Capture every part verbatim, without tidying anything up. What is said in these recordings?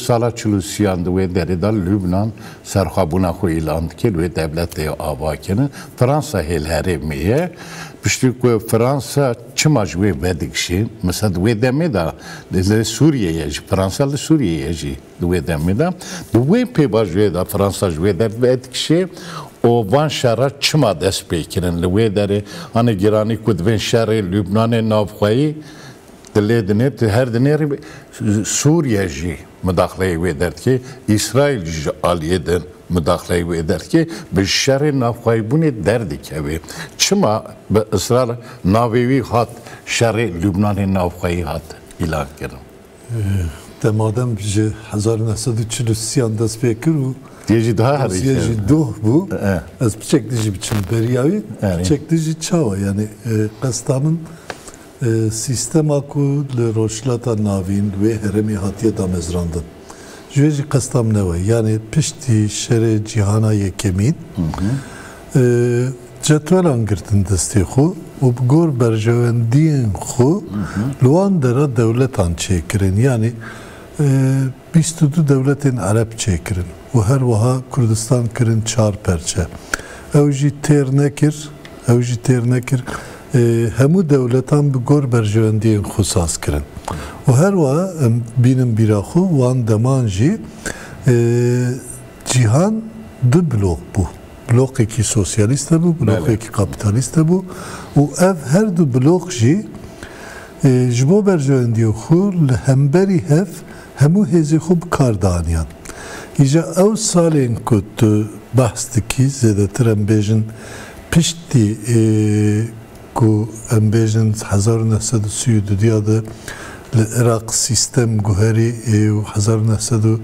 Sala çil û sêyan di wê derê de Lubnan serxwebûna xwe îlan dike, li wê dewletê ava kirin. Fransa hêl herêmê ye. Piştî ku Fransa çima ji wê vedikişê, mesela di wê demê de li Sûriyeyê jî, Fransa li Sûriyeyê jî di wê demê de, di wê pêvajoyê de Fransa ji wê de vedikişê û van şera çima dest pê kirin li wê derê? Anê giranî ku divên şerê Lubnanê navxweyî Dilê dinê, tu her dinêrî Sûriye jî mudaxileyê wê derdikê, Îsraîl jî ji aliyê din mudaxileyê wê derdikê, bi şerê navxweyîbûnê derdikeve. Çima bi israr navê wî hat şerê Lubnanê navxweyî hat îlan kirin? Te madem ji hezar neh sed û çil û sêyan dest pê kir û Yê jî daha herî dosye jî doh bû, E. ez piçek dijî biçim beriya wî, Erê. piçek dijî çawa? Yani, e, qesta min, e, sîstema ku li Rojhilata Navîn wê herêmê hatiye damezrandin. Ji wê jî qesta min ew e. Yani piştî şerê cîhana yekemîn, Hı hı. e, cetwelan girtin destê xwe û bi gor berjewendiyên xwe Hı hı. li wan dera dewletan çêkirin. Yani, e, bîst û du dewletên Ereb çêkirin û her wiha Kurdistan kirin çar perçe. Ew jî têr nekir, ew jî têr nekir. E, hemû dewletan bi gor berjewendiyên xwe saz kirin. Û her wiha em bînin bîra xwe, wan deman jî, e, cîhan du blok bû. Blokekî sosyalîst hebû, Belê. blokekî kapîtalîst hebû û ev her du blok jî, e, ji bo berjewendiyê xwe li hemberî hev hemû hêzê xwe bi kar dianiyan. Îja ew salên ku tu behs dikî, zêdetir em bêjin piştî, e, ku em bêjin hezar û neh sed û sî û dudiya de li Iraq sîstem guherî, e, û hezar û neh sed û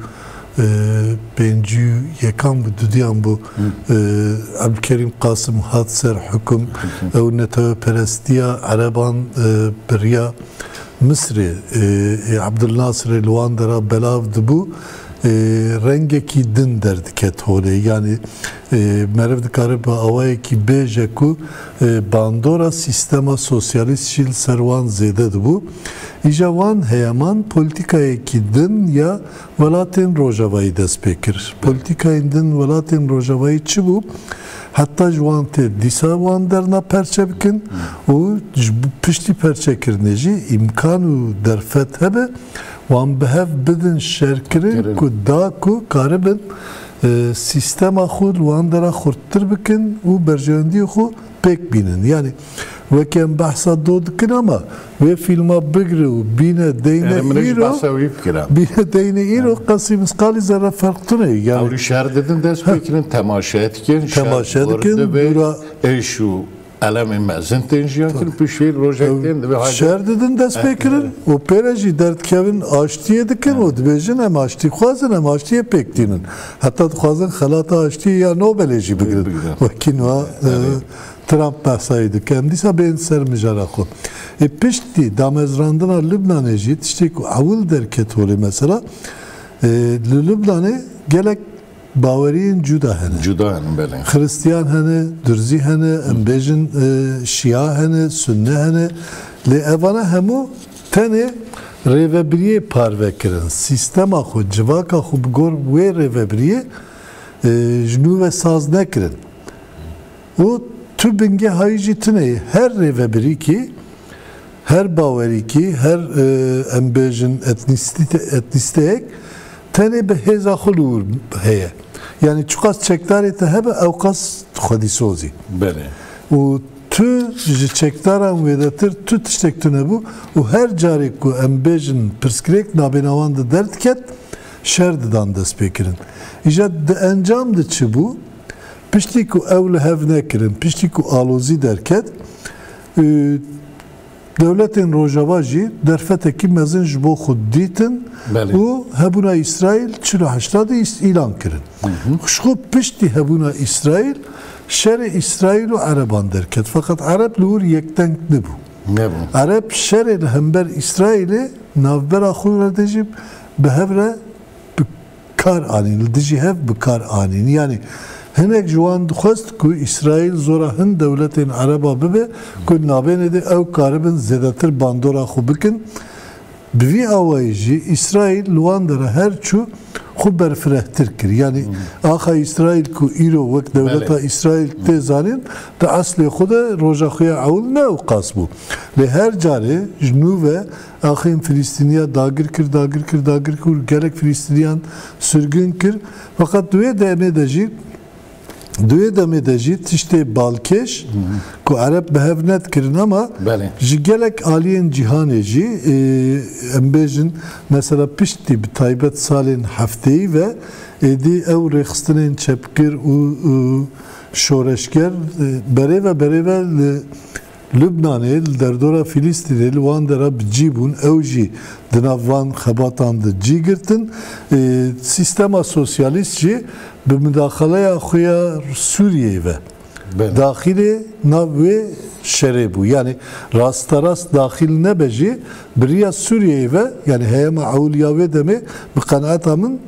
pêncî û yekan bû, dudiyan bû, Hı. e, Ebdulkerîm Qasim hat ser hukum, Hı hı. ew neteweperestiya Ereban, e, biriya Misirê, e, e, Abdulnasirê li wan dera belav dibû, e, rengekî din derdiket holê. Yani, e, meriv dikare bi awayekî bêje ku, e, bandora sîstema sosyalîst jî li ser wan zêde dibû. Îja wan heyeman polîtîkayekî din ya welatên Rojavayî dest pê kir. Polîtîkayên din welatên Rojavayî çi bû? Heta ji wan tê dîsa wan derna perçe bikin û ji bo piştî perçekirinê jî îmkan û derfet hebe, wan bi hev bidin şerkirin Kirin. ku da ku karibin, e, sîstema xwe li wan dera xurttir bikin û berjewendiyê xwe pêk bînin. Yani wekî em behsa do dikin ama wê fîlma bigire û bîne deyne Erê, min jî îro, behsa wî bikira. bîne deyne îro qasî misqalî zerre ferq tune. Yani Ewlî şer didin dest pê kirin, temaşe dikin, şer Temaşe dikin, dûra êş û elemên mezin tên jiyan kirin, piştî rojek tên divê haydi. Şer didin dest pê kirin û pê re jî derdikevin aştiyê dikin û dibêjin em aştî xwazin, em aştiyê pêk tînin. Heta dixwazin xelata aştiyê ya Nobelê jî bigirin. Bigirin. Wekî niha, e, Trump behsayî dike. Em dîsa bên ser mijara xwe. Ê piştî damezrandina Libnanê jî tiştê ku ewil derket holê mesela, e, li Libnanê gelek baweriyên cuda hene. Cuda hene, belê. Xiristiyan hene, Durzî hene, em bêjin, e, Şia hene, Sunne hene. Lê evana hemû tenê rêvebiriyê parve kirin. Sîstema xwe, civaka xwe bi gor wê rêvebiriyê, e, ji nû ve saz nekirin. Û tu bingehayî jî tune ye. Her rêvebirîkî, her bawerîkî, her, e, em bêjin etnîstîte-, etnîsteyek tenê bi hêza xwe li wir heye. Yani çiqas çekdarê te hebe, ewqas xwedîsoz î. Belê. Û tu ji çekdaran wêdetir tu tiştek tune bû û her carê ku em bêjin pirsgirêk nabêna wan de derdiket, şer didan destpêkirin. Îja di encam de çi bû? Piştî ku ew li hev nekirin, piştî ku alozî derket, e, dewletên Rojava jî derfetekî mezin ji bo xwe dîtin Belê. û hebûna Îsraîl çil û heşta de îs-, îlan kirin. Hı hı. Ji xwe piştî hebûna Îsraîl, şerê Îsraîl û Ereban derket. Feqet Ereb li wir yekdeng nebû. Nebû. Ereb şerê li hember Îsraîlê navbera xwe re de jî bi hev re bi kar anîn, li dijî hev bi kar anîn. Yani hinek ji wan dixwest ku Îsraîl zora hin dewletên Ereba bibe ku nabênê de ew karibin zêdetir bandora xwe bikin. Bi vî awayî jî Îsraîl li wan dera her çû xwe berfirehtir kir. Yanî axa Îsraîl ku îro wek dewleta Îsraîl tê zanîn, di eslê xwe de roja xwe ya ewil ne ewqas bû. Lê her carê ji nû ve axên Filîstîniya dagir kir, dagir kir, dagir kir û gelek Filîstîniyan sirgûn kir. Feqet di wê demê de jî Di wê demê de jî tiştê balkêş ku Ereb bi hev nedikirin, ama Belê. ji gelek aliyên cîhanê jî, e, em bêjin, mesela piştî bi taybet salên hefteyî ve êdî ew rêxistinên çepgir û, û şoreşger, e, berê ve berê ve li Lubnanê, li derdora Filîstînê, li wan dera bi cî bûn, ew jî di nav van xebatan de cî girtin. E, sîstema sosyalîst jî bi mudaxaleya xwe ya Sûriyeyê ve Belê. daxilê nav wê şerê bû. Yanî rasterast daxil nebe jî, bi riya Sûriyeyê ve, yanî heyama ewil ya wê demê, bi qenaeta min,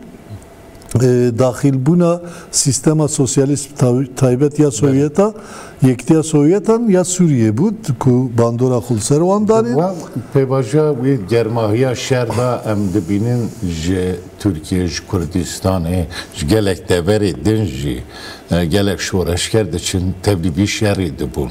e, daxilbûna sîstema sosyalîst, taw-, taybet ya Sovyeta, Yekîtiya Sovyetan ya Sûriyê bû, ku bandora xwe li ser wan danîn. Wa pêvajoya wî germahiya şer de em dibînin ji Tirkiye, ji Kurdistanê, ji gelek deverê din jî, e, gelek şoreşger diçin tevlî vî şerî dibûn.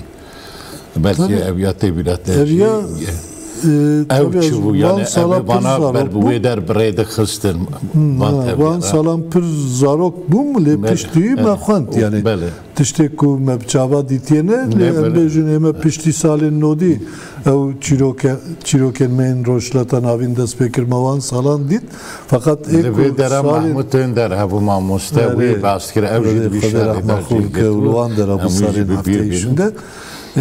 Belkî Tabii. ev ya tevîra te Ev jî, ya, e, e, ew tabii çi bû? Yanî van ev salan vana pir ber zarok bi bû. wê der bi rê dixistin. Hmm, Van ha, tevîra. van salan pir zarok bûm, lê Belê. piştî me Evet. xwend. Yanî Belê. tiştê ku me bi çava dîtiye ne, lê Ne em belê. bêjin ême piştî salên nodî ew çîroke-, çîrokên me yên Rojhilata Navîn dest pê kir, me wan salan dît. Feqet ê Li ku vê dera salên Mehmûd Önder hebû mamoste, Erê, wî behs kir, ew jî erê, di vî Xwedê şerê rehma xwe bike û li wan dera bû em wî jî salên bi bîr hefteyê bînin. şûnde. Ee,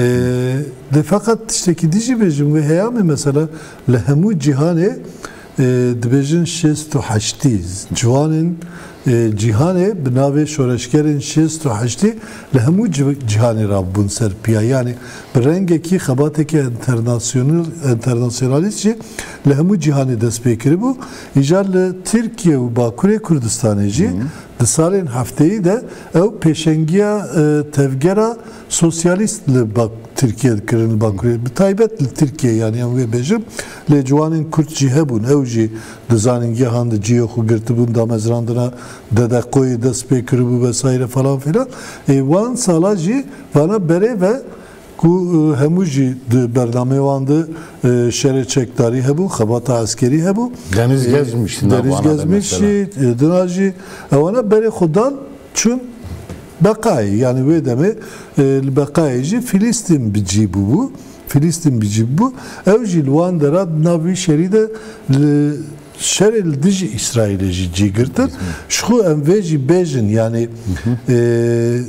de feqet tiştekî dî jî bêjim, wê heyamê mesela li hemû cîhanê, e, dibêjin şêst û heştî ciwanên, e, cîhanê bi navê şoreşgerên şêst û heştî li hemû ci-, cîhanê rabûn ser piya. Yanî bi rengekî xebateke enternasyonal-, enternasyonalîst jî li hemû cîhanê dest pê kiribû. Îcar li Tirkiye û Bakurê Kurdistanê jî di salên hefteyî de ew pêşengiya, e, tevgera sosyalîst li Bak-, Tirkiye dikirin, li Bakurê, bi taybet li Tirkiye, yanî em wê bêjim, lê ciwanên Kurd jî hebûn, ew jî di zanîngehan de cihê xwe girtibûn, damezrandina D D K'yê dest pê kiribû vesaire falan filan. Ê, wan sala jî vana berê ve ku, e, hemû jî di bernameyê wan de, e, şerê çekdarî hebû, xebata eskerî hebû. Deniz E, Gezmiş di Deniz navana de Gezmiş mesela. jî, e, dina jî ewana berê xwe dan çûn Beqayê. Yanî wê demê, e, li Beqayê jî Filîstîn bi cî bûbû. Filîstîn bi cî bû. Ew jî li wan dera di nav vî şerî de li şerê li dijî Îsraîlê jî cî girtin. Ji xwe em vê jî bêjin, yanî, e,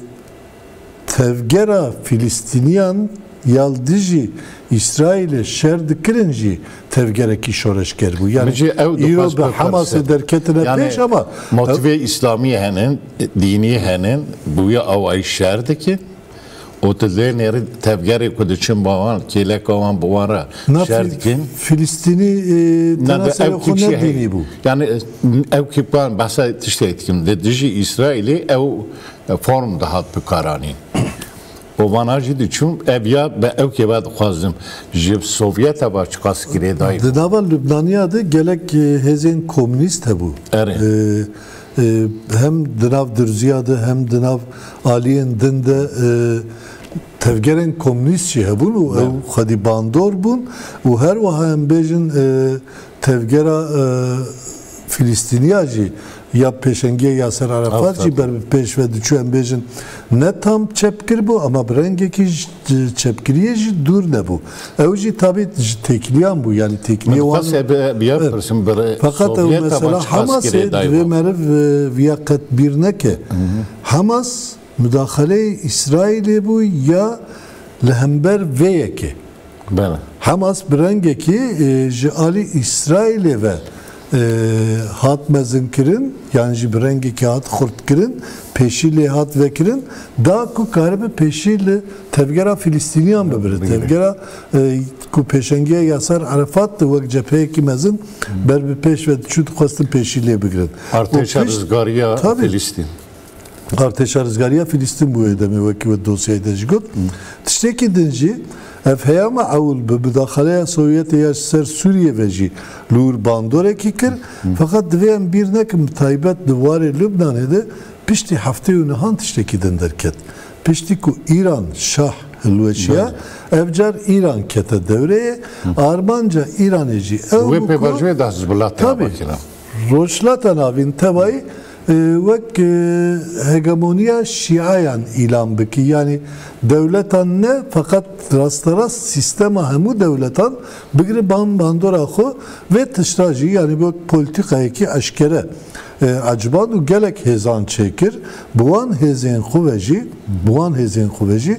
tevgera Filîstîniyan ya li dijî Îsraîlê şer dikirin jî tevgerekî şoreşger bû. Yanî Min jî ew îro dixwest bi bipirsim. Hamasê derketine Yanî pêş, ama motivê îslamî henin, dînî henin, bi wî awayî şer dikin. Û tu lê nêrî tevgerê ku diçin ba wan, kêleka wan bi wan re Na şer Fil-, dikin. Filistînî, e, Ne, tena de serê ew xwe kî ne şey dînî heye. bû. Yani, e, ew kî ban behsa tiştê dikim. Di dijî Îsraîlê ew, e, form dihat bikaranîn. Û vana jî diçûn, ev ya be ew kê ve dixwazim. Ji Sovyeta ve çiqas girêdayî bû. Di nava Lubnaniya de gelek, e, hêzên komînîst hebû. Erê. E, e, hem di nav Dirziya de hem di nav aliyên din de, e, tevgerên komînîst jî hebûn û ew Belê. xwedî bandor bûn û her wiha em bêjin, e, tevgera, e, Filîstîniya jî ya pêşengiya Yaser Arafat Arafat. jî ber bi pêş ve diçû, em bêjin ne tam çepgir bû ama bi rengekî ji çepgiriyê jî dûr nebû. Ew jî tabî ji têkiliyan bû, yanî têkiliyê Min wan xwest ebe biya Evet. pirsim bi re-, Feqet ew Sovyeta mesela ve çiqas Hamasê girêdayî divê bû. meriv, e, viya qet bîr neke. Hamas mudaxaleyê Îsraîlê bû ya li hember vê yekê? Belê. Hamas bi rengekî, e, ji alî Îsraîlê ve, e, hat mezinkirin, yan jî bi rengekî hat xurtkirin, pêşî lê hat vekirin, da ku karibe pêşî li tevgera Filistîniyan bibire. Bigire. Tevgera, e, ku pêşengiya Yaser Arafat de wek cepheyekî mezin ber bi pêş ve diçû, dixwestin pêşî lê bigirin. Artêşa Û pişt-, Rizgariya Tabii. Filistîn. Artêşa Rizgariya Filistîn bû wê demê, wekî we dosyayê de jî got. Tiştekî din jî, ev heyama ewil bi mudaxaleya Sovyetê ya ji ser Sûriyê ve jî li wir bandorekî kir. Feqet divê em bîr nekin, bi taybet di warê Lubnanê de piştî heftê û nehan tiştekî din derket. Piştî ku Îran şah hilweşiya, ev car Îran kete dewreyê. Armanca Îranê jî ew Wê bû ku pêvajoyê de Hizbullah tê Tabii. Rojhilata Navîn tevayî, e, wek, e, hegemoniya şiayan îlan bikî. Yanî dewletan ne, feqet rasterast sîstema hemû dewletan bigire ban bandora xwe. Vê tişta jî, yanî wek polîtîkayekî eşkere, e, ecban û gelek hêzan çêkir. Bi wan hêzên xwe ve jî, bi wan hêzên xwe ve jî,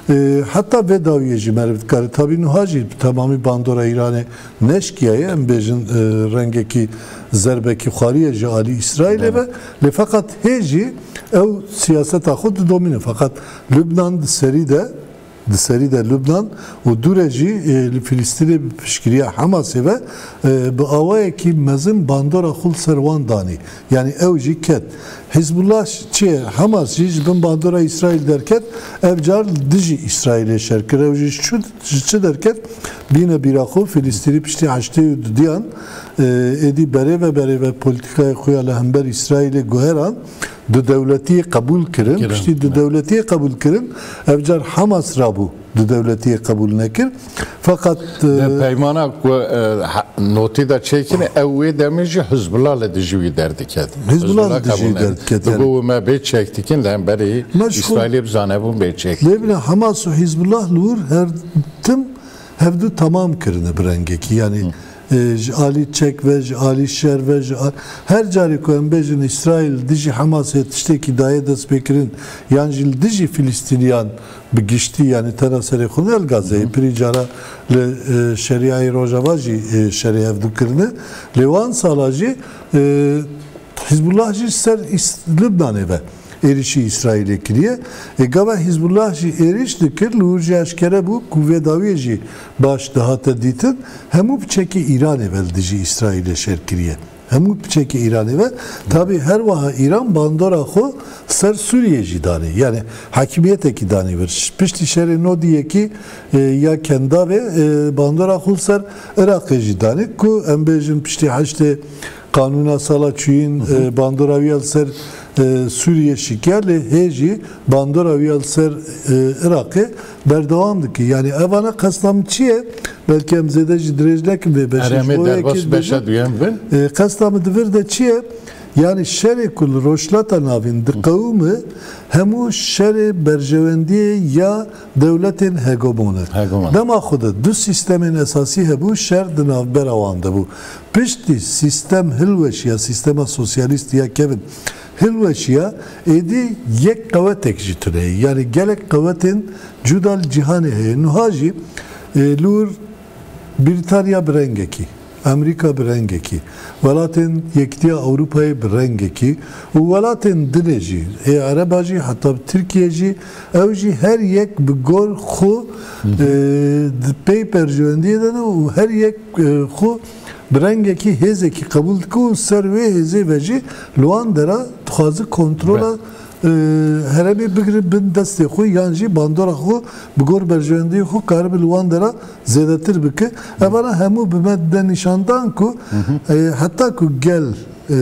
e, heta vê dawiyê jî meriv dikare. Tabî niha jî bi temamî bandora Îranê neşkiyaye, em bêjin, e, rengekî zerbekî xwariye ji alî Îsraîlê ve. Lê feqet hê jî ew siyaseta xwe didomîne. Feqet Lubnan di serî de, di serî de Lubnan û dûre jî, e, li Filistînê bi piştgiriya Hamasê ve, e, bi awayekî mezin bandora xwe li ser wan danî. Yanî ew jî ket. Hizbullah çi ye? Hamas jî ji bin bandora Îsraîl derket, ev car li dijî Îsraîlê şer kir. Ew jî çi, ji çi derket? Bîne bîra xwe, Filistînî piştî heştê û dudiyan, e, êdî berê ve berê ve polîtîkayê xwe ya li hember Îsraîlê guheran, du dewletiyê qebûl kirin. Kirin, Piştî du ne. dewletiyê qebûl kirin, ev car Hamas rabû du dewletiyê qebûl nekir. Feqet, e, Li peymana ku, e, ha-, notî de çêkirî, ew wê demê jî Hizbullah li dijî wî derdiket. Hizbullah li dijî qebûl wî ne. derdiket, yani. Digo me bê çek dikin, li hemberî Me ji xwe Îsraîlê bizanebûn bê çek. Lê bine Hamas û Hizbullah li wir her tim hevdu temam kirine bi rengekî. Yani, e, ji alî çek ve, ji alî şer ve, ji a-, her carê ku em bêjin Îsraîl dijî Hamasê tiştekî daye destpêkirin, yan jî li dijî Filistîniyan bi giştî, yani tena serê xwe ne li Gazeyê, pirî cara li, e, Şerîayê Rojava jî, e, şerê hevdu kirine. Lê wan sala jî, e, Hizbullah jî ser Îs-, Libnanê ve êrişî Îsraîlê kiriye. E, gava Hizbullah jî êriş dikir, li wir jî eşkere bû ku vê dawiyê jî baş dihate dîtin, hemû piçekê Îranê ve li dijî Îsraîlê şer kiriye. Hemû piçekê Îranê ve. Tabî her wiha Îran bandora xwe ser Sûriyê jî danî. Yani hakimiyetekî danî vir. Piştî şerê nod û yekî, e, ya Kendavê, e, bandora xwe ser Iraqê jî danî. Ku em bêjin piştî heştê qanûna sala çûyîn, e, bandora wî ya li ser, e, Sûriyê şikiya, lê hê jî bandora wî ya li ser, e, Iraqê berdewam dike. Yani evana qesta min çi ye? Belkî em zêde jî dirêj nekin vê beşê. Erê, em ê derbas beşa duyem bin. E, qesta min di vir de çi ye? Yani şerê ku li Rojhilata Navîn diqewime, hemû şerê berjewendiyê ya dewletên hegemon in. Hegemon. Dema xwe de du sîstemên esasî hebû, şer di navbera wan de bû. Piştî sîstem hilweşiya, sîstema sosyalîst ya kevin hilweşiya, êdî yek qewetek jî tune ye. Yani gelek qewetên cuda li cîhanê heye. Niha jî, e, li wir Brîtanya bi rengekî, Amerîka bi rengekî, welatên Yekîtiya Ewropayê bi rengekî û welatên dinê jî, ê Ereba jî, heta bi Tirkiye jî, ew jî her yek bi gor xwe, e, di pey berjewendiyê de ne û her yek, e, xwe bi rengekî hêzekî qebûl dike û ser wê hêzê ve jî li wan dera dixwaze kontrola, e, herêmê bigire bin destê xwe yan jî bandora xwe bi gor berjewendiyê xwe karibe li wan dera zêdetir bike. Evana hemû bi me dide nîşandan ku, e, heta ku gel, e,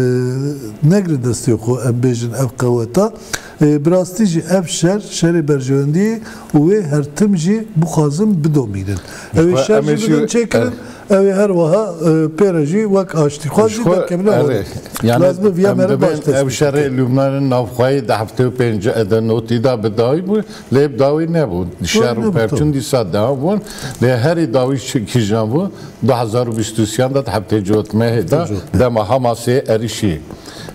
negire destê xwe, em bêjin ev qeweta, e, bi rastî jî ev şer, şerê berjewendiyê û wê her tim jî bixwazin bidomînin. Ew ê Xwe şer em ê jî jî bidin çêkirin, ev ê her wiha, e, pê re jî wek aştîxwaz jî Xwe, derkevine erê. Holê. Yani Lazim e viya em mere dibên baş ev dest şerê bike. Lubnanê navxweyî di heftê û pênc de notî da bi dawî bû, lê bi dawî nebû. Şer û Nebû, perdûn tabii. dîsa devam bûn. Lê herî dawî çi kîjan bû? Du hezar û bîst û sêyan de di heftê cotmehê de Cotmeh. dema Hamasê erişî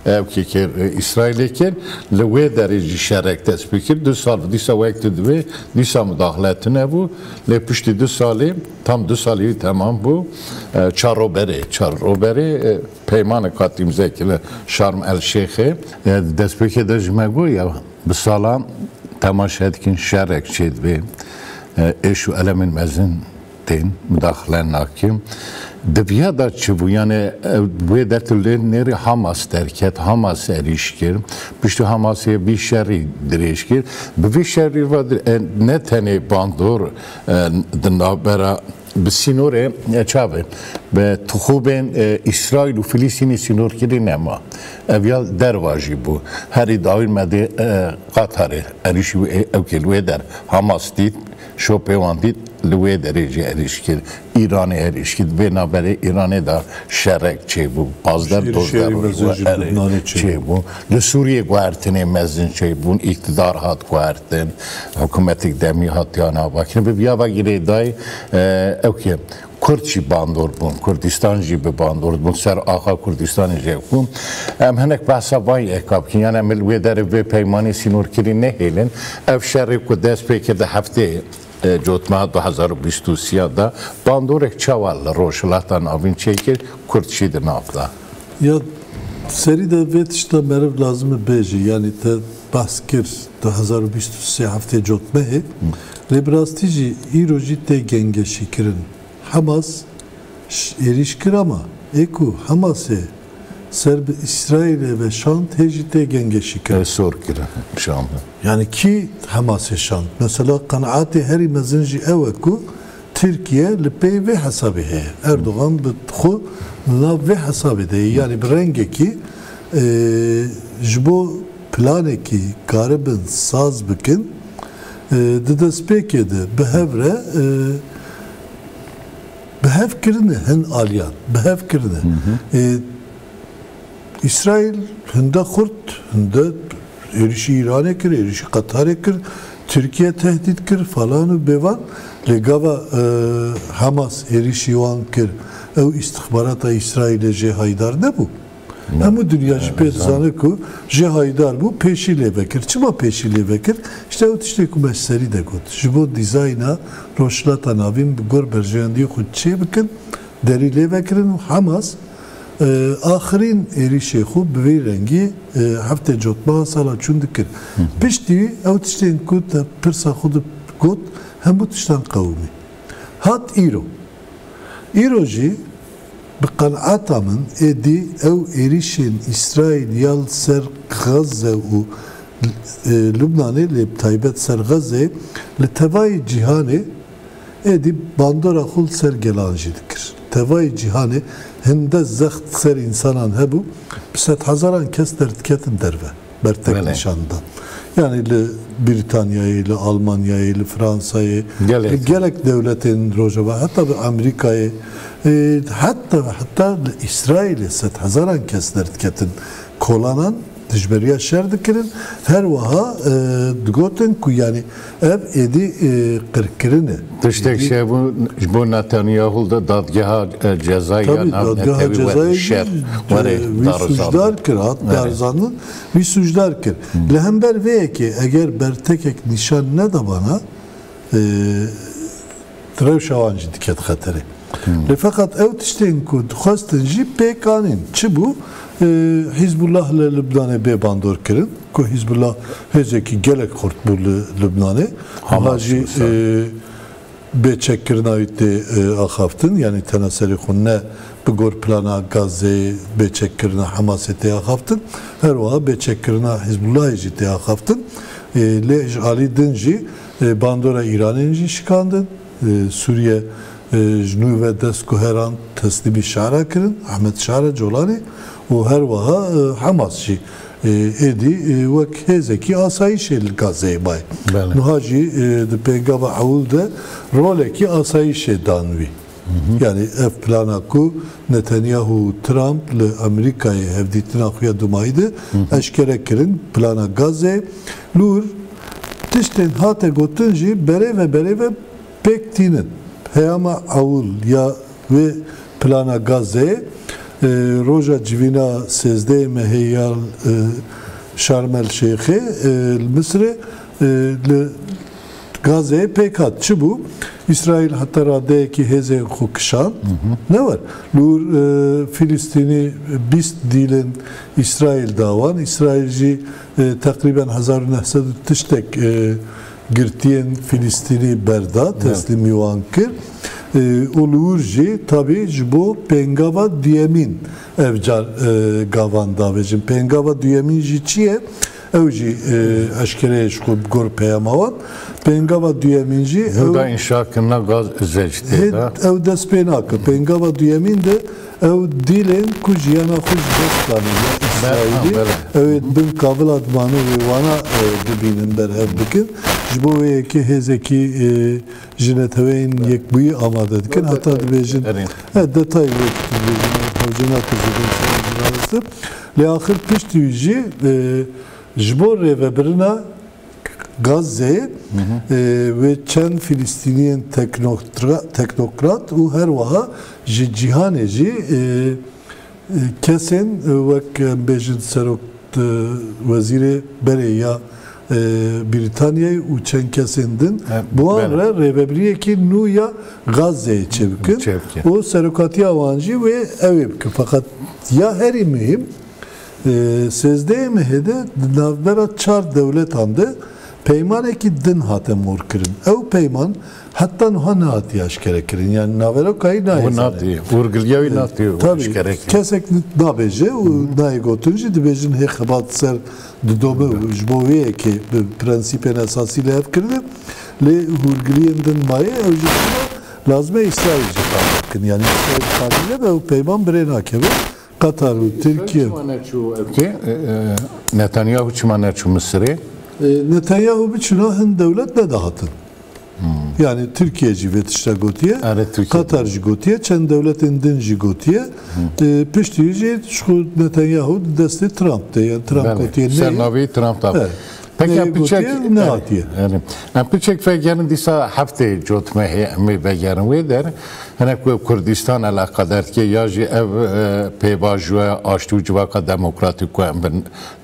ev kê kir, e, Îsraîlê kir. Li wê derê jî şerek dest pê kir. Du sal dîsa wek tu divê, dîsa mudaxile tune bû. Lê piştî du salê, tam du salî wî temam bû. E, çar roberê, çar roberê, e, peymaneka îmze kir li Şarm El Şêxê. E, destpêkê de ji me got ya, bi sala temaşe dikin şerek çêdibê. E, êş û elemên mezin tên, mudaxile nakim. Di viya de çi bû? Yani, e, wê der tu lê nêrî Hamas derket, Hamas erîş kir. Piştî Hamasê vî şerî dirêj kir. Bi vî şerî ve di-, e, ne tenê bandor, e, di navbera bi sînorê, e, çavê, bi tixûbên, e, Îsraîl û Filistînê sînorkirî nema. Ev ya derva jî bû. Herî dawîn me dê, e, Qatarê erîşî wê, ew kê li wê der Hamas dît, şopê wan dît, li wê derê jî erîş kir. Îranê erîş kir. Vê navberê Îranê de şerek çêbû. Pazdeh Şêrî, dozdeh şêrî roj mezin bû, jî li erê Lubnanê çêbû. çêbû. Li Sûriyê guhertinê mezin çêbûn. Îktidar hat guhertin. Hikûmetek demî hat yana vekirin. Bi viya ve girêdayî, e, ew kê Kurd jî bandor bûn. Kurdistan jî bi bandor bûn. Ser axa Kurdistanê jî bûn. Em hinek behsa vay eka bikin. Yani em li wê derê vê peymanê sînorkirî nehêlin. Ev şerê ku dest pê kir di heftê e, cotmeha du hezar û bîst û sê de bandorek çawa li Rojhilata Navîn çêkir, Kurd jî di nav de? Ya serî de vê tişta meriv lazim e bêje, yanî te behs kir du hezar û bîst û sê heftê cotmehê, lê bi rastî jî îro jî tê gengeşîkirin. Hamas ş-, êrîş kir ama ê ku Hamasê ser bi Îsraîlê ve şand hê jî tê gengeşîkirin. Ev sor kirin, şand. Yani kî Hamasê şand? Mesela qenaatê herî mezin jî ew e ku Tirkiye li pey vê hesabê heye. Erdogan bi xwe li nav vê hesabê de ye. Yani bi rengekî, e, ji bo planekî karibin saz bikin, e, di destpêkê de bi hev re, e, bi hev kirine hin aliyan, bi hev kirine. E, Îsraîl hinde xurt, hinde êrişî Îranê kir, êrişî Qatarê kir, Tirkiye tehdît kir falan û bêvan. Lê gava, e, Hamas êrişî wan kir, ew îstixbarata Îsraîlê jê haydar nebû? Ne. Hemû dinya jî pê dizane ku jê haydar bû, pêşî lê vekir. Çima pêşî lê vekir? İşte ew tiştê ku me ji serî de got. Ji bo dîzayna Rojhilata Navîn bi gor berjewendiyê xwe çê bikin, derî lê vekirin û Hamas, e, axirîn êrîşê xwe bi vî rengî, e, heftê cotmeha sala çûn dikir. Piştî wî ew tiştên ku te pirsa xwe de got, hemû tiştan qewimî. Hat îro. Îro jî bi qenaeta min êdî ew êrîşên Îsraîl ya li ser Xezze û, e, Lubnanê, lê bi taybet ser Xezzeyê li tevayê cîhanê êdî bandora xwe li ser gelan jî dikir. Tevayê cîhanê hinde zext ser însanan hebû, bi sedhezaran kes derdiketin derve. Bertek Belê. nîşan da. Yani li Brîtanyayê, li Almanyayê, li Fransayê, Gelek. li gelek dewletên Rojava, heta bi Amerîkayê, e, heta, heta li Îsraîlê sedhezaran kes derdiketin kolanan, dijberiya şer dikirin. Her wiha, e, digotin ku yani ev êdî, e, qirkirin e. Tiştek Êdî şey bû, ji bo Netanyahu da dadgeha, e, cezayê Tabii, ya nav dadgeha netewî cezayê were şer, jî, were e, wî darizandin. sucdar kir, hat Evet. darizandin. Wî sûcdar kir. Li hember vê yekê eger bertekek nîşan neda bana, e, rewşa wan jî diket xeterê. Lê feqet ew tiştên ku dixwestin jî pêk anîn. Çi bû? E, Hizbullah li Libnanê bê bandor kirin, ku Hizbullah hêzekî gelek xurt bû li Libnanê. Hamas Wiha jî, wisa. e, bêçekkirina wî tê, e, axaftin, yanî tena serê xwe ne bi gor plana Gazeyê bêçekkirina Hamasê tê axaftin, her wiha bêçekkirina Hizbullahê jî tê axaftin. E, lê ji alî din jî, e, bandora Îranê jî şikandin. E, Sûriye, e, ji nû ve dest guherand teslîmî şara kirin, Ahmet Şara Colanê û her wiha, e, Hamas jî, e, êdî, e, wek hêzekî asayîşê li Gazeyê maye. Belê. Niha jî, e, di pêngava ewil de rolekî asayîşê dan wî. Hı hı. Yani ev plana ku Netanyahu û Trump li Amerîkayê hevdîtina xwe ya dumayî de Hı hı. eşkere kirin, plana Gazeyê. Lûr tiştên hate gotin jî berê ve berê ve pêk tînin. Peyama ewil ya wê plana Gazeyê, e, roja civîna sêzdehê mehê ya, e, Şarm el Şeyxê, e, li Misirê, e, li Gazeyê pêk hat. Çi bû? Îsraîl heta radeyekî hêzên xwe kişand. Hı hı. Ne wer? Li wir, e, Filistînî bîst dîlên Îsraîl da wan. Îsraîl jî, e, teqrîben hezar û neh sed û tiştek, e, girtiyên Filistînî berda, Evet. teslîmî wan kir. E, û li wir jî tabî ji bo pêngava duyemîn ev car, e, gavan davêjin. Pêngava duyemîn jî çi ye? Ew jî, e, eşkere ye ji xwe bi gor peyama wan. Pêngava duyemîn jî Ew ew da înşa kirina gaz zectê hê-, de. ew dest pê nake. Pêngava duyemîn de ew dîlên ku jiyana xwe ji dest dane ya Îsraîlî, belê. ew ê di bin kavila dimane wê wana, e, bibînin, berhev bikin. Ji bo wê yekê hêzekî, e, ji Neteweyên Yekbûyî amade dikin. Heta dibêjin, Erê. he, detay wê dibêjin, hewce nake zêde ser jî raste. Lê axir piştî wî jî, e, ji bo rêvebirina Gazze, e, wê çend Filistîniyên teknokra-, teknokrat û her wiha ji cîhanê jî, e, e, kesên, e, wek, em bêjin, serok, e, wezîrê berê ya, e, Brîtanyayê û çend kesên din, E, bi wan belê. re rêvebiriyekî nû ya Gazzeyê çêbikin. Çêbikin. Û serokatiya wan jî wê ew ê bikin. Feqet ya herî muhîm, e, sêzdehê mehê de di navbera çar dewletan de peymanekî din hate morkirin. Ew peyman heta niha nehatiye eşkerekirin. Yani naveroka wî Û nayê natiye, zanîn. Hûrgiliya wî E, natiye tabî, eşkerekirin. kesek nabêje û nayê gotin jî dibêjin hê xebat ser didome û ji bo wê yekê bi prensîpên esasî li hev kirine. Lê hûrgiliyên din maye ew jî lazim e Îsraîl jî qabûl bikin. Yani Îsraîl qabûl nebe ew peyman bi rê nakeve. Qatar û Tirkiye. Çima neçû ülke? E, e, Netanyahu çima neçû Misirê? E, Netanyahu biçûna hin dewlet nedihatin. Yani Tirkiye jî vê tişta gotiye, Erê, Tirkiye. Qatar jî gotiye, çend dewletên din jî gotiye. E, piştî jî ji xwe Netanyahu di destê Trump de, yani Trump Belê. gotiye Ser neyê. navê Trump da. Evet. Peki, Neyê em piçek, gotiye, nehatiye. yani, em piçek vegerin dîsa heftê cotmehê em ê vegerin wê der. Hinek ku Kurdistan eleqedar dike ya jî ev, e, pêvajoya aştî û civaka demokratîk ku em bi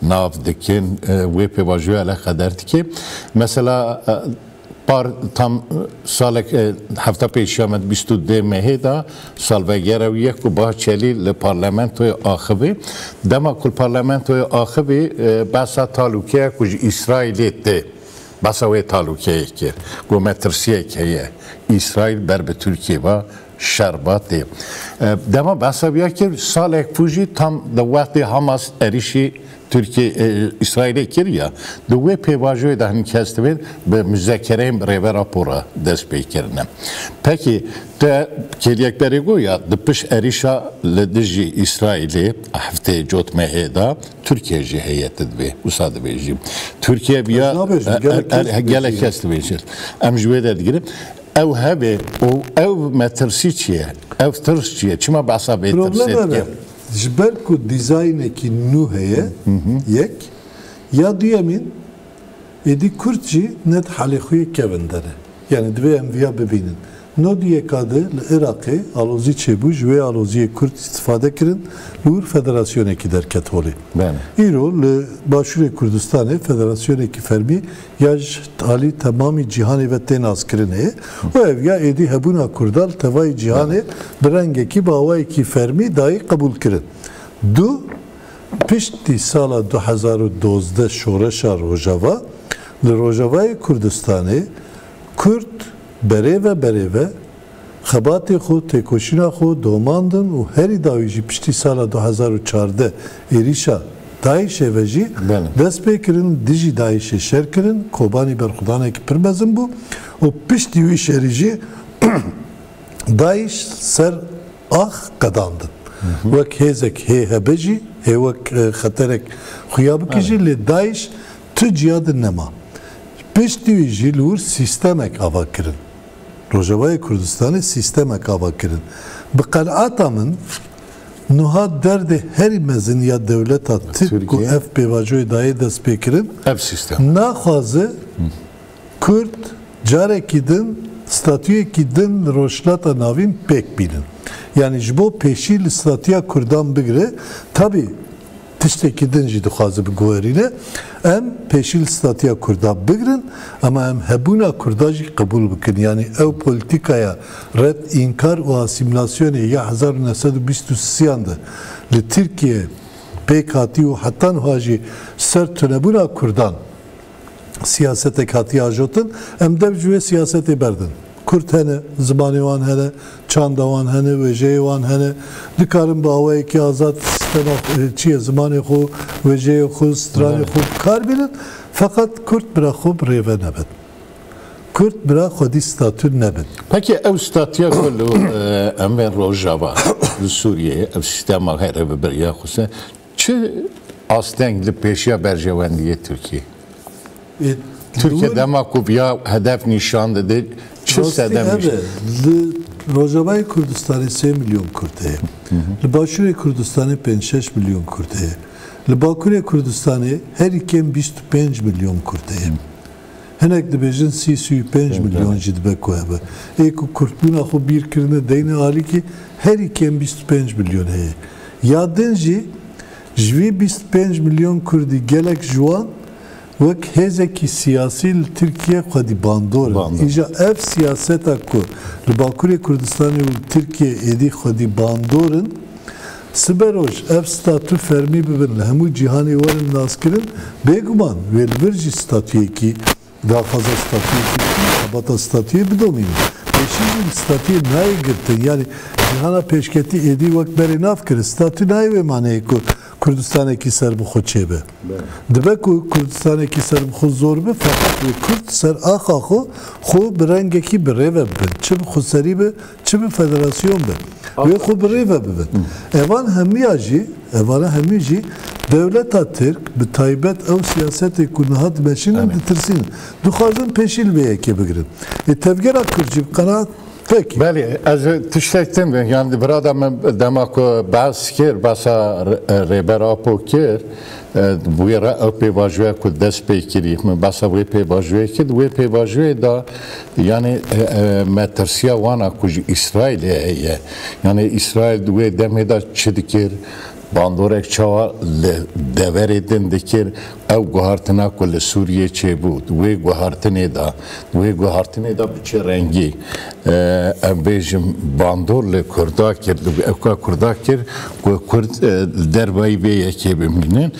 nav dikin, e, wê pêvajoya eleqedar dike. Mesela, e, par tam, e, salek, e, hefta pêşiya me bîst û dê mehê de salvegera wî ye ku Bahçelî li parlamentoyê axivî. Dema ku li parlamentoyê axivî, e, behsa talûkeya ku ji Îsraîlê tê. Behsa wê talûkeyê kir. Got, metirsiyek heye. Îsraîl ber bi Tirkiye ve şer ve tê. E, dema behsa viya kir, salek pû jî tam di wextê Hamas êrîşî Tirkiye, e, Îsraîlê kir ya, di wê pêvajoyê de hin kes dibên bi muzekereyên bi rêvera Pora dest pê kirine. Pekî, te kêliyek berê got ya, di pişt êrîşa li dijî Îsraîlê heftê cotmehê de, Tirkiye jî heye, tu dibê, wisa dibêjî. Tirkiye viya, Ez nabêjim, gelek e, e, kes gelek dibêjin. kes dibêjin. Em ji wê de digirin. Ew hebe û ew metirsî çi ye? Ev tirs çi ye? Çima behsa vê Problem tirsê ev e. dike? Ji ber ku dîzaynekî nû heye, yek, ya duyemîn, Êdî Kurd jî ne di halê xwe yê kevin de ne. Yani divê em viya bibînin. Nod û yeka de li Iraqê alozî çêbû, ji wê aloziyê Kurd îstifade kirin, li wir federasyonekî derket holê. Belê. Îro li Başûrê Kurdistanê federasyonekî fermî ya ji alî temamî cîhanê ve tê naskirin heye û ev ya êdî hebûna Kurda li tevayî cîhanê Belê. bi rengekî bi awayekî fermî dayî qebûl kirin. Du, Piştî sala du hezar û dozdeh şoreşa Rojava, li Rojavayê Kurdistanê Kurd berê ve berê ve xebatê xwe, têkoşîna xwe domandin û herî dawî jî piştî sala du hezar û çardeh êrîşa DAIŞê ve jî Belê. dest pê kirin, dijî DAIŞê şer kirin, Kobanî berxwedanekî pir mezin bû û piştî wî şerî jî DAIŞ ser ax qedandin. Wek hêzek hê hebe jî, hê wek, e, xeterek xuya bike jî, Belê. lê DAIŞ tu ciya din nema. Piştî wî jî li wir sîstemek ava kirin. Rojavayê Kurdistanê sîstemek ava kirin. Bi qenaeta min, niha derdê herî mezin ya dewleta Tirk ku Tirkiye. ev pêvajoyê dayê dest pê kirin, Ev sîstem. naxwaze Kurd carekî din statuyekî din li Rojhilata Navîn pêk bînin. Yani ji bo pêşî li statuya Kurdan bigire, tabî tiştekî din jî dixwaze biguherîne. Em pêşî li statuya Kurda bigirin, ama em hebûna Kurda jî qebûl bikin. Yani ew polîtîkaya red, înkar û asîmîlasyonê ya hezar û neh sed û bîst û sêyan de li Tirkiye pêk hatî û heta niha jî ser tunebûna Kurdan siyasetek hatiye ajotin, em dev ji wê siyasetê berdin. Kurd hene, zimanê wan hene, çanda wan hene, wêjeyê wan hene. Dikarin bi awayekî azad sistema, e, çi ye, zimanê xwe, wêjeyê xwe, stranê xwe bi kar bînin. Feqet Kurd bira xwe bi rêve nebin. Kurd bira xwedî statû nebin. Peki ew statuya ku li, e, em bên Rojava, li Sûriyeyê, ev sîstema here bi biriya xwe se, çi asteng li pêşiya berjewendiyê Tirkiyê? E, Tirkiye dema ku viya hedef nîşan dide, çi sedem nîşan? Li Rojavayê Kurdistanê sê milyon Kurd heye. Li Başûrê Kurdistanê pênc şeş milyon Kurd heye. Li Bakurê Kurdistanê herî kêm bîst û pênc milyon Kurd heye. Hinek dibêjin sî, sî û pênc milyon jî dibe ku hebe. Ê ku Kurdbûna xwe bîr kirine deyne alîkî, herî kêm bîst û pênc milyon heye. Ya din jî, ji vî bîst û pênc milyon Kurdî gelek ji wan wek hêzekî siyasî li Tirkiye xwedî bandor in. Bandor. Îja ev siyaseta ku li Bakurê Kurdistanê û li Tirkiye êdî xwedî bandor in, siberoj ev statû fermî bibin, li hemû cîhanê werin naskirin, bêguman wê li vir jî statûyekî daxwaza statûyê, xebata statûyê bidomînin. Pêşî jî statûyê nayê girtin. Yanî cîhana pêşketî êdî wek berê nav kirin. Statû nayê wê maneyê ku Kurdistanekî serbixwe çêbe. Dibe ku Kurdistanekî serbixwe zor be, feqet wê Kurd ser axa xwe, xwe bi rengekî bi rê ve bibin. Çi bi xweserî be, çi bi federasyon be. Wê xwe bi rê ve bibin. Evan hemiya jî, evana hemî jî dewleta Tirk, bi taybet ew siyasetê ku niha dimeşînin, ditirsînin. Dixwazin pêşî li vê yekê bigirin. Ê tevgera Kurd jî bi qenaat, pekî. Belê, ez tiştek din, yani birada min dema ku behs kir, behsa Rê-, Rêber Apo kir, e, wê re ew pêvajoya ku dest pê kirî, min behsa wê pêvajoyê kir, wê pêvajoyê da, yani, e, e, metirsiya wana ku ji Îsraîlê heye. Yani Îsraîl di wê demê de çi dikir, bandorek çawa li deverê din dikir, ew guhartina ku li Sûriyê çêbû, di wê guhartinê de, di wê guhartinê de bi çi rengî, e, em bêjin bandor li Kurda kir, li ewka Kurda kir ku Kurd, e, li dervayî vê yekê bimînin.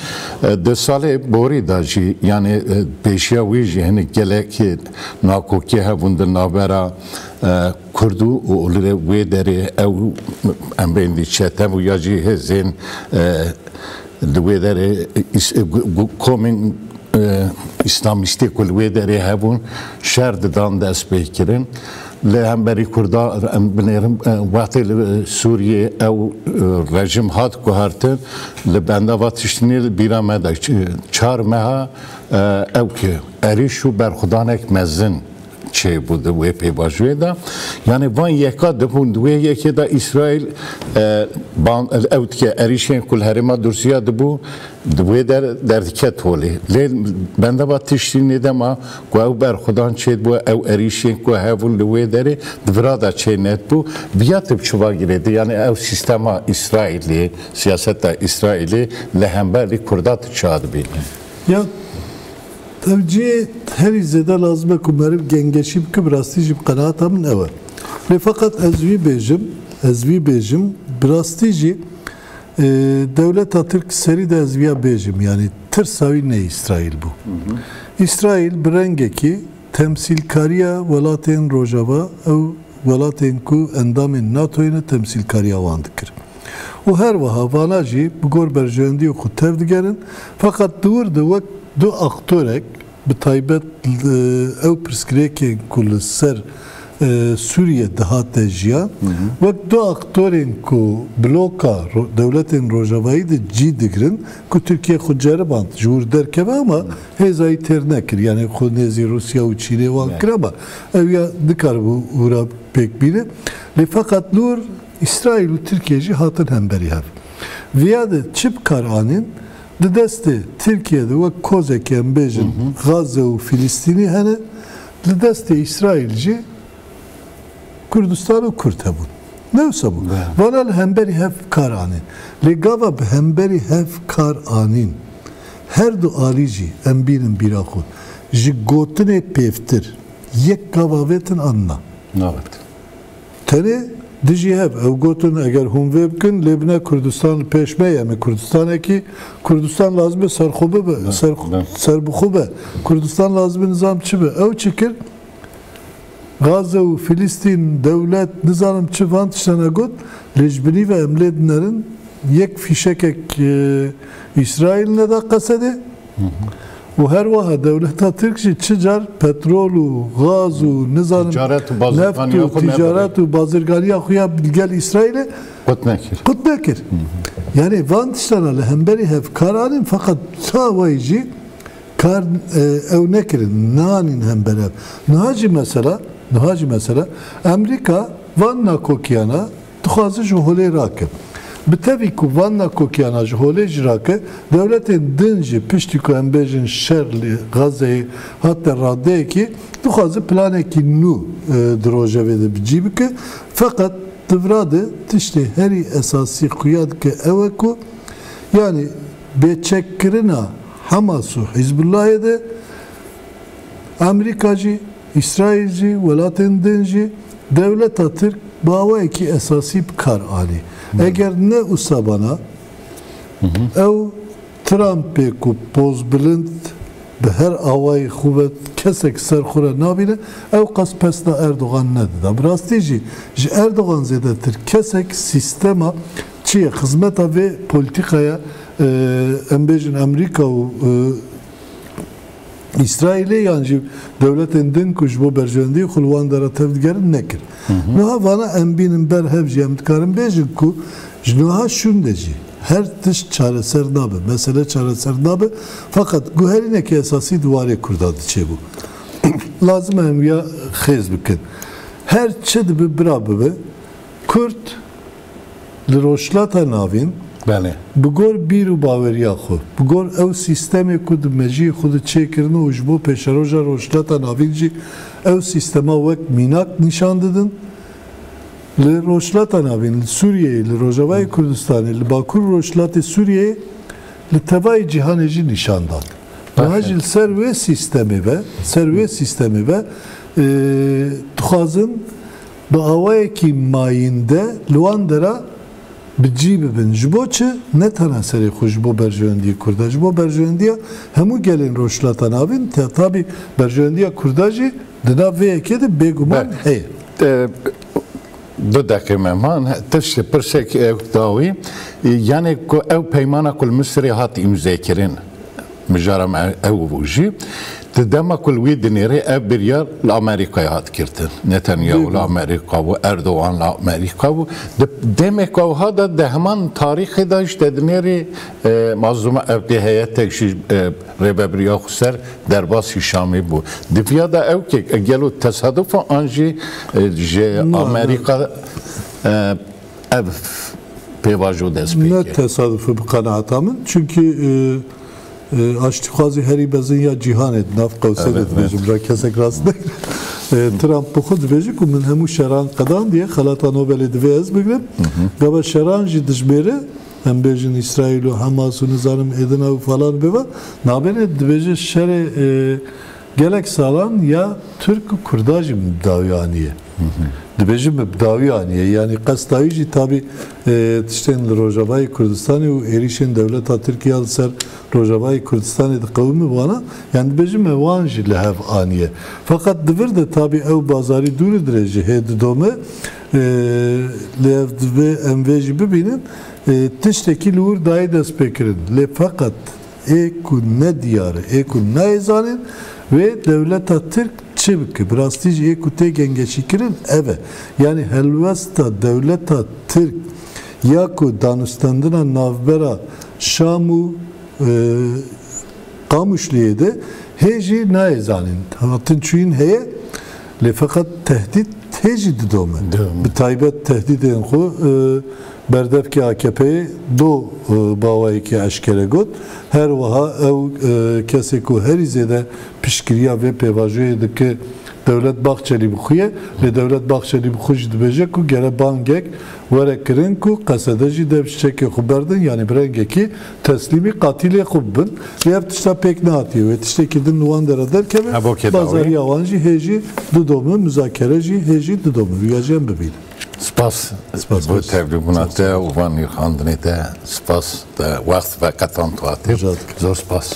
E, di salê borî de jî, yani, e, pêşiya wî jî hinek gelek, e, nakokî hebûn di navbera, e, Kurd û, û li wê derê ew, em bên dî çete bû ya jî hêzên, e, li wê derê îs-, gu-, gu-, komên, e, îslamîstê ku li wê derê hebûn, şer didan dest pê kirin. Li hemberî Kurda, em binêrin, e, wextê li Sûriyê ew, e, rejîm hat guhertin, li benda va tiştînê li bîra me de, ç-, çar meha, e, ew ki êrîş û berxwedanek mezin çêbû di wê pêvajoyê de. Yani van yeka dibûn di wê yekê de Îsraîl, e, ban-, ew dike êrîşên ku li herêma Dursîya dibû, di wê der, derdiket holê. Lê bendava tiştî nêdema ku ew berxwedan çêdibû, ew êrîşên ku hebûn li wê derê di vira de çê nedibû. Viya tu bi çi va girêdî? Yani ew sîstema Îsraîlê, siyaseta Îsraîlê li hemberî Kurda tu çawa dibînî? Ya, ev cihê herî zêde lazim e ku meriv gengeşî bike, bi rastî jî bi qenaeta min ew e. Lê feqet ez wî bêjim, ez wî bêjim, bi rastî jî, e, dewleta Tirk serî de ez viya bêjim, yanî tirsa wî ne Îsraîl bû. Îsraîl bi rengekî temsîlkariya welatên Rojava, ew welatên ku endamên NATOyê ne, temsîlkariya wan dikir. Û her wiha vana jî bi gor berjewendiya xwe tev digerin, feqet di wir de wek du aktorek, bi taybet, e, ew pirsgirêkên ku li ser, e, Sûriye dihate jiyan, wek du aktorên ku bloka ro-, dewletên Rojavayî de cî digirin, ku Tirkiye xwe ceriband ji wir derkeve, ama hêzayî têr nekir. Yani xwe nêzî Rûsya û Çînê wan kir, ama ew ya nikaribû wira pêk bîne. Lê feqet li wir Îsraîl û Tirkiye jî hatin hemberî hev. Viya de çi bi kar anîn? Di destê Tirkiye de wek kozekê, em bêjin, Gaze û Filistînî hene, di destê Îsraîl jî Kurdistan û Kurd hebûn. Ne wisa bû. Vana li hemberî hev kar anîn. Lê gava bi hemberî hev kar anîn, her du alî jî em bînin bîra xwe, ji gotinê pêvtir yek gav avêtin an na? Navêt. Tenê dijî hev. Ew gotin, eger hûn vê bikin, lê bine Kurdistan li pêş me ye. Em ê Kurdistanekî, Kurdistan lazim e serxwe bibe, ser, serbixwe be. Kurdistan lazim e nizam çi be. Ew çi kir? Gaze û Filistîn, dewlet, nizanim çi van tiştana got, lê ji binî ve em lê dinerin, yek fîşekek, e, Îsraîl neda Qesedê û her wiha dewleta Tirk jî çi car petrol û gaz û nizanim Ticaret û neft bazirganiya û xwe ticaret nebû. û bazirganiya xwe ya gel Îsraîlê Qut nekir. qut nekir. Yani van tiştana li hemberî hev kar anîn, feqet ta wey jî kar, e, ew nekirin, nanîn hember ev. Niha jî mesela, niha jî mesela, Amerîka van nakokiyana dixwaze ji holê rake. Bi tevî ku van nakokiyana ji holê jî rake, dewletên din jî piştî ku em bêjin şer li Gazeyê hate radeyekî, dixwaze planekî nû, e, di rojevê de bi cî bike. Feqet di vira de tiştê herî esasî xuya dike ew e ku, yani, bêçekkirina Hamas û Hizbullahê de Amerîka jî, Îsraîl jî, welatên din jî dewleta Tirk bi awayekî esasî bi kar anî. Eger ne usabana ew Trumpê ku pozbilind bi her awayî xwe ve kesek ser xwe re nabîne, ew qas pesna Erdogan nedida. Bi rastî jî ji Erdogan zêdetir kesek sîstema çi ye, xizmeta vê polîtîkaya, e, em bêjin Amerîka û, e, Îsraîlê yan jî dewletên din ku ji bo berjewendiyê xwe li wan dera tev digerin nekir. Niha vana em bînin ber hev jî em dikarin bêjin ku ji niha şûnde jî her tişt çareser nabe, mesele çareser nabe, feqet guherîneke esasî di warê Kurda diçêbû. Lazim e em wiya xêz bikin. Her çi dibe bira bibe, Kurd li Rojhilata Navîn Belê. bi gor bîr û baweriya xwe, bi gor ew sîstemê ku di mejiyê xwe de çêkirine û ji bo pêşeroja Rojhilata Navîn jî ew sîstema wek mînak nîşan didin, li Rojhilata Navîn, li Sûriyeyê, li Rojavayê Kurdistanê, li Bakur Rojhilatê Sûriyeyê, li tevayê cîhanê jî nîşan dan. Niha Belê. jî li ser wê sîstemê ve, ser wê sîstemê ve, e, dixwazin bi awayekî mayînde li wan dera bi cî bibin. Ji bo çi? Ne tena serê xwe ji bo berjewendiya Kurda, ji bo berjewendiya hemû gelên Rojhilata Navîn, te-, tabî berjewendiya Kurda jî di nav vê yekê de bêguman Be- heye. E, du deqê me man, tiştê pirsek, e, dawî, e, yani ku ew peymana ku li Misirê hat îmzekirin, mijara me ew bû jî. Di dema ku li wî dinêrê ev biryar li Amerîkayê hat girtin. Netanyahu li Amerîka bû, Erdogan li Amerîka bû. Di demeke wiha de di heman tarîxê de jî te dinêrî, e, mazlûma ev dê heyetek jî, e, rêvebiriya xweser derbasî Şamê bû. Di viya de ew kek, e, gelo tesaduf e an jî, e, ji Na, na. Amerîka, e, ev pêvajo dest pê Ne kir. tesaduf e bi qenaeta min. Çünkü, e, e, aştîxwazî herî mezin ya cîhanê di nav qewsê Evet, de evet. dibêjim, ra kesek rast nekir. E, Trump bi xwe dibêje ku min hemû şeran qedandiye, xelata Nobelê divê ez bigrim. Gava şeran jî dijmêre, em bêjin Îsraîl û Hamas û nizanim êdina û falan bêvan, nabêne dibêje şerê, e, gelek salan ya Tirk û Kurda jî bi dawî aniye. Dibêjin bi dawî aniye. Yani qesta wî jî tabî, e, tiştên li Rojavayê Kurdistanê û êrîşên dewleta Tirk ya li ser Rojavayê Kurdistanê diqewime wana. Yani dibêjin me wan jî li hev aniye. Feqet di vir de tabî ew bazarî dûr û dirêj e, hê didome, e, lê ev divê em vê jî bibînin, e, tiştekî li wir dayê destpêkirin. Lê feqet ê ku ne diyar e, ê ku nayê zanîn, wê dewleta Tirk çi bike? Bi rastî jî ê ku tê gengeşîkirin ev e. Yani helwesta dewleta Tirk ya ku danûstendina navbera Şam û, e, Qamuşliyê de hê jî nayê zanîn. Hatin çûyîn heye, lê feqet tehdît hê jî didome. Didome. Bi taybet tehdîdên xwe, e, berdevkê A K P'yê do, e, bawayekî eşkere got. Her wiha ew, e, kesê ku herî zêde piştgiriya vê pêvajoyê dike Dewlet Bahçelî bi xwe ye. Lê Dewlet Bahçelî bi xwe jî dibêje ku gere bangek were kirin ku Qesede jî dev çiçekê xwe berdin, yanî bi rengekî teslîmî qatilê xwe bibin. Lê ev tişta pêk nehatiye wê tiştekî din li wan dera derkeve. Hebokê dawî. Bazariya wan jî hê jî didome, muzakere jî hê jî didome. Rûya jî em bibînin. Spas Spas, bo spas. tevlîbûna te û van nirxandinê te. Spas te wext ve qetan tu hatî. Rica dikim. Zor spas.